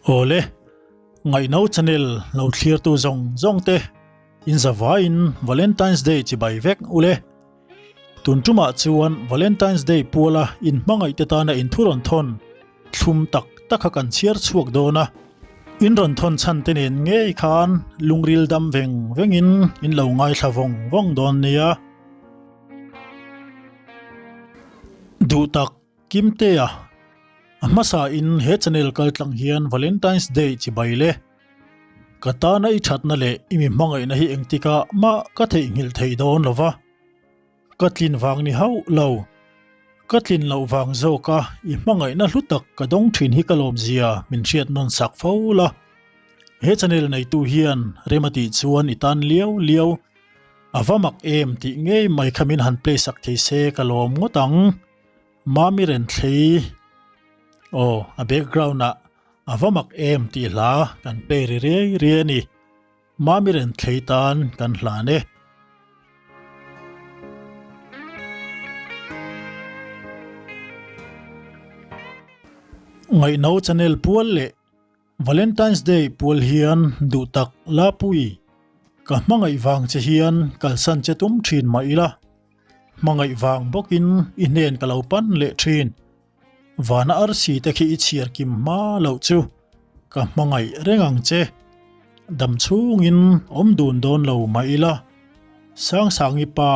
Awle, ngaihno channel lo thlirtu zawng zawng te in zavaiin Valentine's Day chibai vek ule. Tun tumah chuan Valentine's Day puala in hmangaih te tana in thu rawn thawn thlum tak tak kha kan chhiar chhuak dawn a. In rawn thawn chhan te nen ngei khan lungril dam veng vengin in lo ngaithla vawng vawng dawn nia. Duh tak Kimtea, a hmasa in he channel kal tlang hian Valentine's Day chibai le. Ka tana i thatna leh i mi hmangaihna hi engtikah mah ka theihnghilh thei dawn lo va. Ka tlin vang ni hauh lo. Ka tlin loh vang zawka i hmangaihna hlu tak ka dawng thin hi ka lawmzia min hriat nawn sak fo la. He channel neitu hian rem a tih chuan i tan liau liau a va mak em tih ngei mai kha min han play sak thei se ka lawm ngawt ang. Mami Renthlei aw a background ah a va mak em tih hla kan play ri riai riai a ni. Mami Renthlei tan kan hlan e. Ngaihno channel pual leh Valentine's Day pual hian duh tak Lapui ka hmangaih vang che hian kalsan che tum thin mah ila. Hmangaih vang bawkin i hnen ka lo pan leh thin. Vana arsi te khi i chhiar kim hma loh chu ka hmangaih reng ang che. Dam chhungin awm dun dawn lo mah ila. Sangsangi pa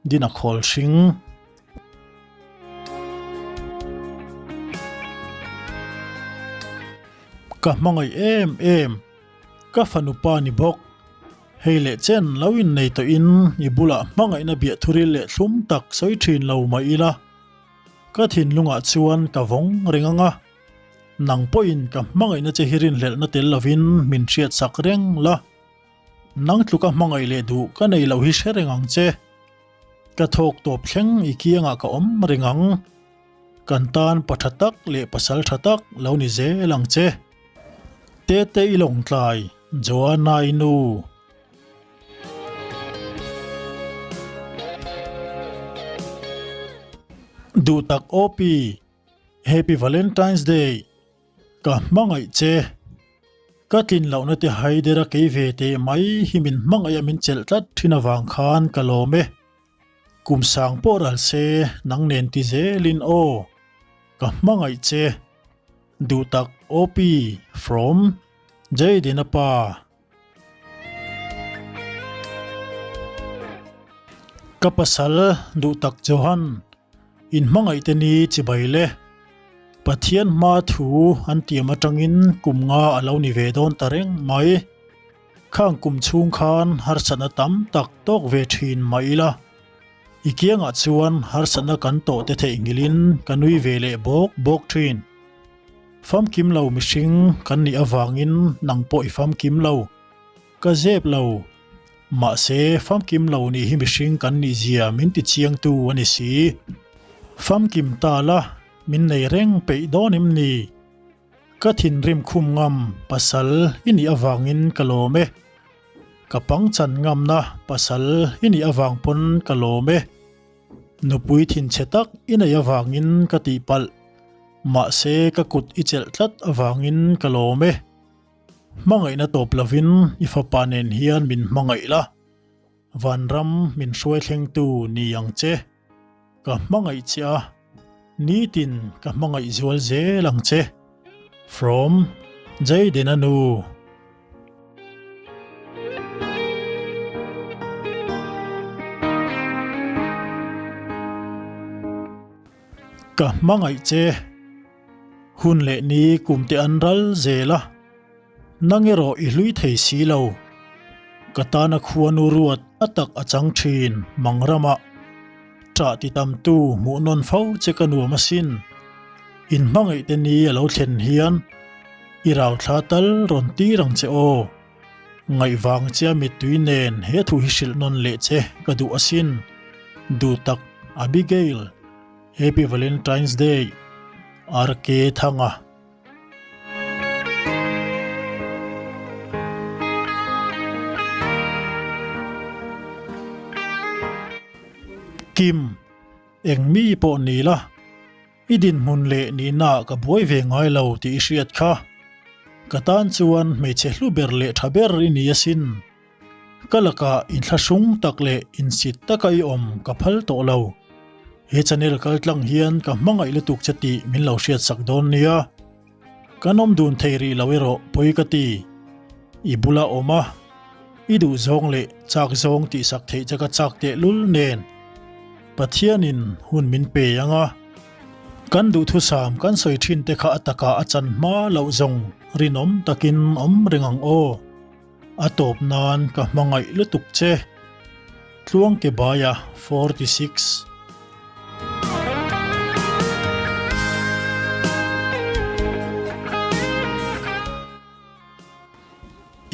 din a khawl hring. Ka hmangaih em em. Ka fanu pa ni bawk. Hei leh chen lo in nei tawh in i bulah hmangaihna biah thuril leh thlum tak sawi thin lo mah ila, ka thinlungah chuan ka vawng reng ang a, nang pawhin ka hmangaihna che hi rinhlelhna tel lovin min hriatsak reng la, nang tluka hmangaih leh duh ka nei loh hi hre reng ang che. Ka thawk tawp thleng i kiangah ka awm reng ang. Kan tan pa tha tak leh pasal tha tak lo ni zel ang che. Tete i lawngtlai, Joanna i nu. Duh tak OP, Happy Valentine's Day. Ka hmangaih che. Ka tlin lohna te haidera kei ve teh mai hi min hmangaih a min chelh tlat thin avang khan ka lawm e. Kum sang pawh ral se nang nen ti zelin aw ka hmangaih che duh tak OP from Jayden a pa. Ka pasal duh tak Johan in hmangaih te ni chibai le Pathian hma thu an tiam atangin kum nga a lo ni ve dawn ta reng mai. Khang kum chhung khan harsatna tam tak tawk ve thin mah ila, i kiangah chuan harsatna kan tawh te theihnghilhin ka nui ve leh bawk bawk thin. Famkim lo mihring kan nih avangin nang pawh i famkim lo. Ka zep lo. Mahse famkim lo nih hi mihring kan nih zia min ti chiangtu a ni si. Famkim ta la, min nei reng peih dawn em ni? Ka thinrim khum ngam pasal i nih avangin ka lawm e. Ka pangchan ngamna pasal i nih avang pawn ka lawm e. Nupui thinchhe tak i neih avangin ka tihpalh. Mahse ka kut i chelh tlat avangin ka lawm e. Hmangaihna tawp lovin i fapa nen hian min hmangaih la. Vanram min hruai thlengtu ni ang che. Ka hmangaih che a, nitin ka hmangaih zual zel ang che. From Jayden-a nu. Ka hmangaih che. Hun leh ni kum te an ral zel a. Nang erawh i hlui thei si lo. Ka tana khuanu ruat a tak a chang thin mang ramah. Ṭah ti tamtu hmuh nawn fo che ka nuam asin. In hmangaih te ni a lo thlen hian i rau thla tal rawn tir ang che aw. Ngaihvang che a mittui nen he thu hi hrilh nawn leh che ka duh asin. Duh tak Abigail. Happy Valentine's Day RK Thanga. Kim, eng mi pawh ni la, i dinhmun leh nihna ah ka buai ve ngai lo tih i hriat kha. Ka tan chuan hmeichhe hlu ber leh tha ber i ni asin. Ka lakah inthlahrung tak leh insit taka i awm ka phal tawh lo. He channel kaltlang hian ka hmangaih lutuk che tih min lo hriatsak dawn nia. Kan awm dun thei rih lo erawh pawi ka ti. I bula awm a, i duh zawng leh chak zawng tihsak theih che ka chak tehlul nen Pathianin hun min pe ang a. Kan duhthusam kan sawi thin te kha a takah a chan hma loh zawng rinawm takin awm reng ang aw. A tawp nan ka hmangaih lutuk che. Tluangte Baia 46.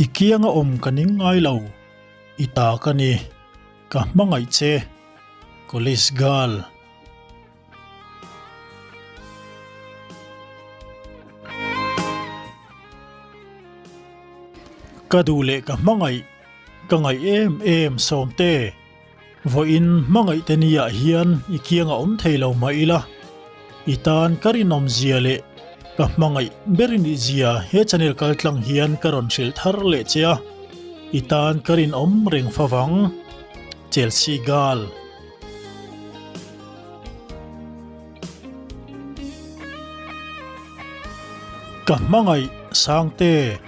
I kianga awm ka ning ngai lo, i ta ka ni, ka hmangaih che, College Girl. Ka duh leh ka hmangaih, ka ngaih em em Sawmte. Vawiin hmangaih te niah hian i kiang a awm thei lo mah ila, i tan ka rinawm zia leh ka hmangaih ber i nih zia he channel kaltlang hian ka rawn hrilh thar leh che a, i tan ka rinawm reng favang. Chelsea Girl. Ka hmangaih Sangte,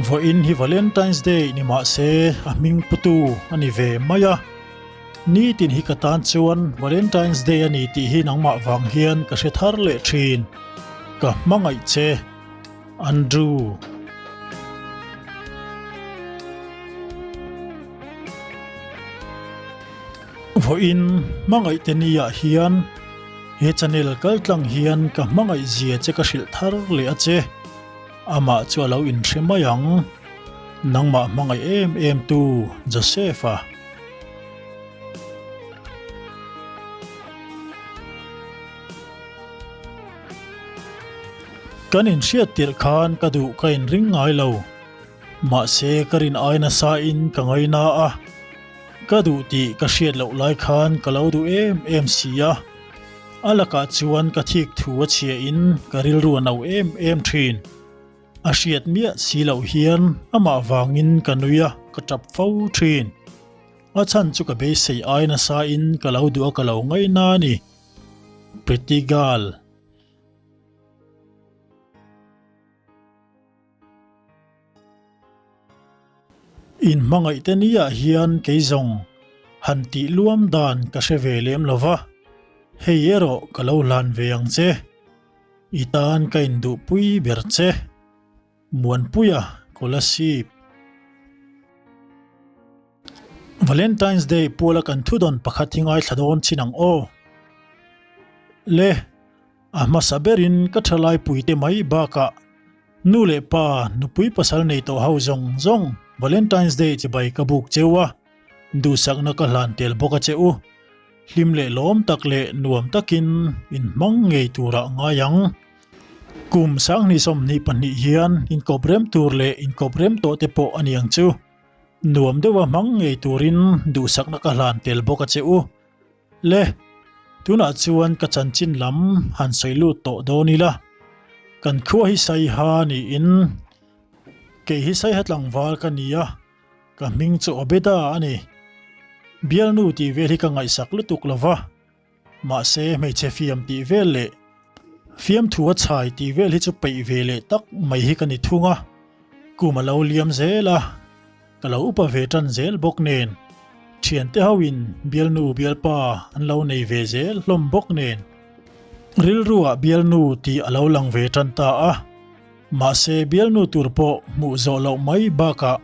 vawiin hi Valentine's Day ni mah se a hming putu a ni ve mai a. Nitin hi ka tan chuan Valentine's Day a ni tih hi nangmah vang hian ka hre thar leh thin. Ka hmangaih che. Andrew. Vawiin hmangaihte ni ah hian he channel kaltlang hian ka hmangaih zia che ka hrilh thar leh a che. Amah chu a lo inhre mai ang. Nangmah hmangaih em em tu Joseph-a. Kan inhriat tirh khan ka duh ka inring ngai lo. Mahse ka rin ai nasa in ka ngaina a, ka duh tih ka hriat loh lai khan ka lo duh em em si a. A lakah chuan ka thik thu a chhia in ka rilru a no em em thin. A hriat miah si loh hian amah vangin ka nui a, ka tap fo thin. A chhan chu ka beisei ai nasa in ka lo duh a ka lo ngaina a ni. Pretty girl. In hmangaih te ni ah hian kei zawng han tih luam dan ka hre ve lem lo va, hei erawh ka lo hlan ve ang che. I tan ka induhpui ber che. Muanpuia Kolasib. Valentine's Day puala kan thudawn pakhat hi ngaithla dawn chin ang aw. Le, a hmasa berin ka thalai puite mai bakah nu leh pa nupui pasal nei tawh ho zawng zawng Valentine's Day chibai ka buk cheu a, duhsakna ka hlan tel bawk a che u. Hlim leh lawm tak leh nuam takin in hmang ngei turah ngai ang. Kum 2022 hian inkawp rem tur leh inkawp rem tawh te pawh a ni ang chu. Nuam deuha hmang ngei turin duhsakna ka hlan tel bawk a che u. Le, tunah chuan ka chanchin lam han sawi lut tawh dawn ila. Kan khua hi Saiha niin kei hi Saiha tlangval ka ni a, ka hming chu Obeda a ni. Bialnu tih vel hi ka ngaihsak lutuk lo va. Mahse hmeichhe fiam tih vel leh fiamthu a chhai tih vel hi chu peih ve leh tak mai hi ka ni thung a, kum a lo liam zel a, ka lo upa ve tan zel bawk nen, thiante ho in bialnu bialpa an lo nei ve zel hlawm bawk nen, rilru ah bialnu tih a lo lang ve tan ta a. Mahse bialnu tur pawh hmuh zawh loh mai bakah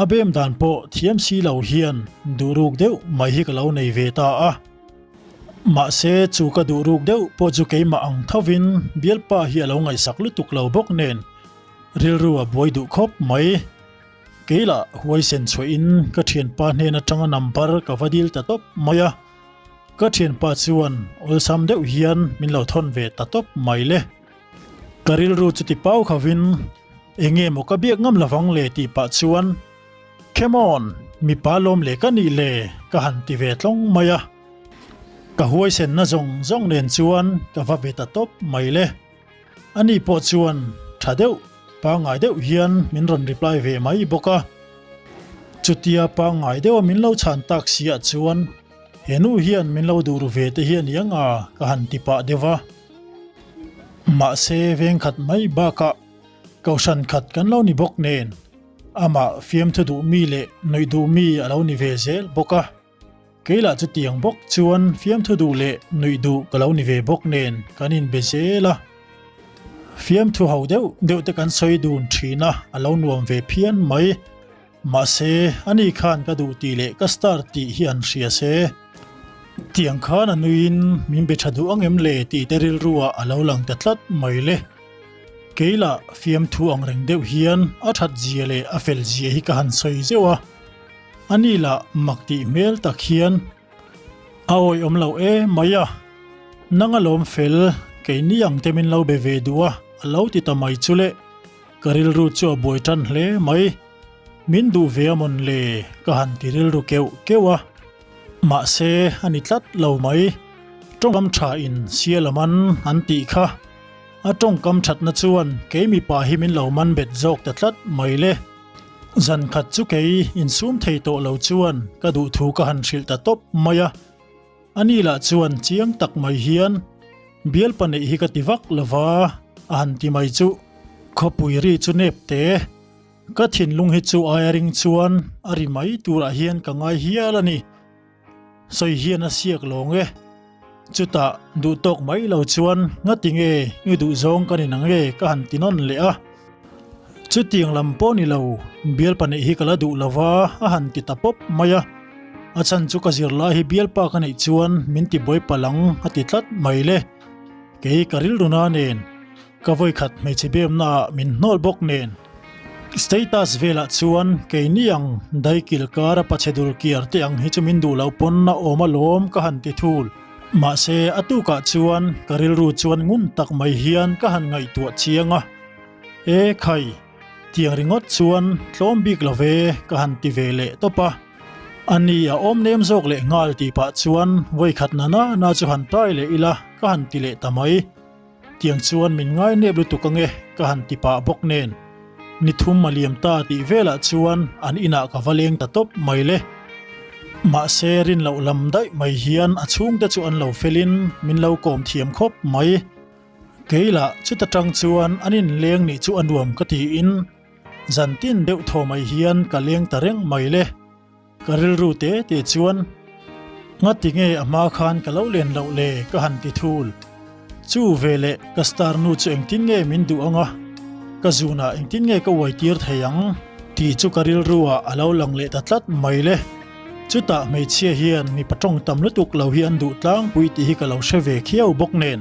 a bem dan pawh thiam si lo hian duh ruk deuh mai hi ka lo nei ve ta a. Mahse chu ka duh ruk deuh pawh chu keimah ang thovin bialpa hi a lo ngaihsak lutuk lo bawk nen rilru a buai duh khawp mai. Kei lah huaisen chhuahin ka thianpa hnen atanga number ka va dil ta tawp mai a. Ka thianpa chuan awlsam deuh hian min lo thawn ve ta tawp mai le. Ka rilru chu ti pau khovin enge maw ka biak ngam lovang le tih pah chuan Come on, mipa lawm le ka nih le ka han ti ve tlawng mai a. Ka huaisenna zawng zawng nen chuan ka va be ta tawp mai le. Ani pawh chuan tha deuh. Pangngai deuh hian min rawn reply ve mai bawk a. Chutia pangngai deuha min lo chhan tak si ah chuan he nu hian min lo duh ru ve te hi a ni ang a ka han ti pah deuh va. Mahse vengkhat mai bakah kohhran khat kan lo ni bawk nen amah fiamthu duh mi leh nuih duh mi a lo ni ve zel bawk a. Kei lah chutiang bawk chuan fiamthu duh leh nuih duh ka lo ni ve bawk nen kan inbe zel a. Fiamthu ho deuh deuh te kan sawi dun thin a, a lo nuam ve phian mai. Mahse, ani khan ka duh tih leh ka star tih hi an hria se. Tiang khan a nuiin min be tha duh ang em le tih te rilru ah a lo lang ta tlat mai le. Kei lah fiamthu ang reng deuh hian a that zia leh a fel zia hi ka han sawi zeuh a. Ani lah mak tih hmel tak hian a awih awm lo e mai a, nang a lawm fel, keini ang te min lo be ve duh a, a lo ti ta mai chu le, ka rilru chu a buai tan hle mai, min duh ve a mawn le ka han ti rilru keuh keuh a, mahse a ni tlat lo mai, tawngkam tha in sial a man an tih kha, a tawngkam thatna chuan kei mipa hi min lo man bet zawk ta tlat mai le. Zan khat chu kei insum thei tawh lo chuan ka duh thu ka han hrilh ta tawp mai a. Ani lah chuan chiang tak mai hian bialpa neih hi ka ti vak lo va, a han ti mai chu. Khawpui ri chu nep te, ka thinlung hi chu aia ring chuan a ri mai turah hian ka ngai hial a ni. Sawi hian a siak lawng e. Chutah duh tawk mai lo chuan ngati nge i duh zawng ka ni nang e ka han ti nawn leh a. Chutiang lam pawh ni lo, bialpa neih hi ka la duh lo va a han ti ta pawp mai a. A chhan chu ka zirlai hi bialpa ka neih chuan min ti buai palh ang a ti tlat mai le. Kei ka rilru na nen. Ka vawikhat hmeichhe biamna ah min hnawl bawk nen. Status velah chuan keini ang daikil kar a pachhe dul kiar te ang hi chu min duh loh pawn a awm alawm ka han ti thul. Mahse a tukah chuan ka rilru chuan ngun tak mai hian ka han ngaihtuah chiang a. E khai, tiang ringawt chuan tlawm bik lo ve ka han ti ve leh tawp a. Ani a awm nem zawk leh nghal tih pah chuan vawikhat na na na chu han tai leh ila ka han ti leh ta mai. Tiang chuan min ngai nep lutuk ange ka han ti pah bawk nen. Ni thum a liam ta tih velah chuan an inah ka va leng ta tawp mai le. Mahse rin loh lam daih mai hian a chhungte chu an lo felin min lo kawm thiam khawp mai. Kei lah chuta tang chuan an inleng nih chu a nuam ka tiin zan tin deuh thaw mai hian ka leng ta reng mai le. Ka rilru te te chuan, Ngati nge a hma khan ka lo len loh le? ka han ti thul. Chu veleh ka star nu chu engtin nge min duh ang a, ka zunah engtin nge ka uai tir thei ang? tih chu ka rilru ah a lo lang leh ta tlat mai le. Chutah hmeichhia hian mipa tawng tam lutuk lo hi an duh tlangpui tih hi ka lo hre ve khiau bawk nen.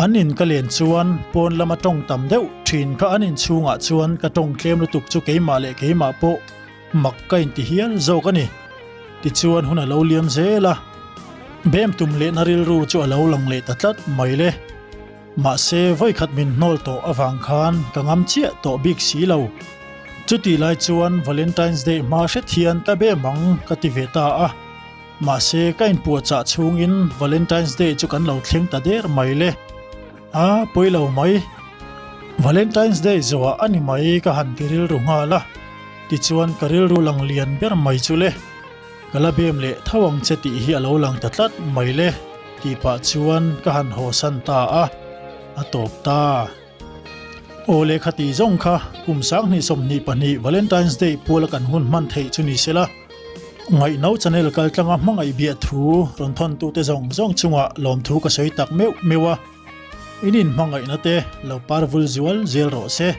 An in ka len chuan pawn lama tawng tam deuh thin kha an inchhungah chuan ka tawng tlem lutuk chu keimah leh keimah pawh Mak ka inti hial zawk a ni. Tichuan hun a lo liam zel a, bem tum lehna rilru chu a lo lang leh ta tlat mai le. Mahse vawikhat min hnawl tawh avang khan ka ngam chiah tawh bik si lo. Chutih lai chuan Valentine's Day hma hret hian ka bem ang ka ti ve ta a. Mahse ka inpuahchah chhungin Valentine's Day chu kan lo thleng ta der mai le. A pawi lo mai. Valentine's Day zawhah a ni mai ka han ti rilru nghal a, tichuan ka rilru lang lian ber mai chu le, ka la bem leh tho ang che tih hi a lo lang ta tlat mai le tih pah chuan ka han hawsan ta a, a tawp ta. Aw lehkha tih zawng kha kum 2022 Valentine's Day puala kan hun hman theih chu ni sela, Ngaihno channel kaltlanga hmangaih biah thu rawn thawntute zawng zawng chungah lawmthu ka sawi tak meuh meuh a, in inhmangaihna te lo par vul zual zel rawh se.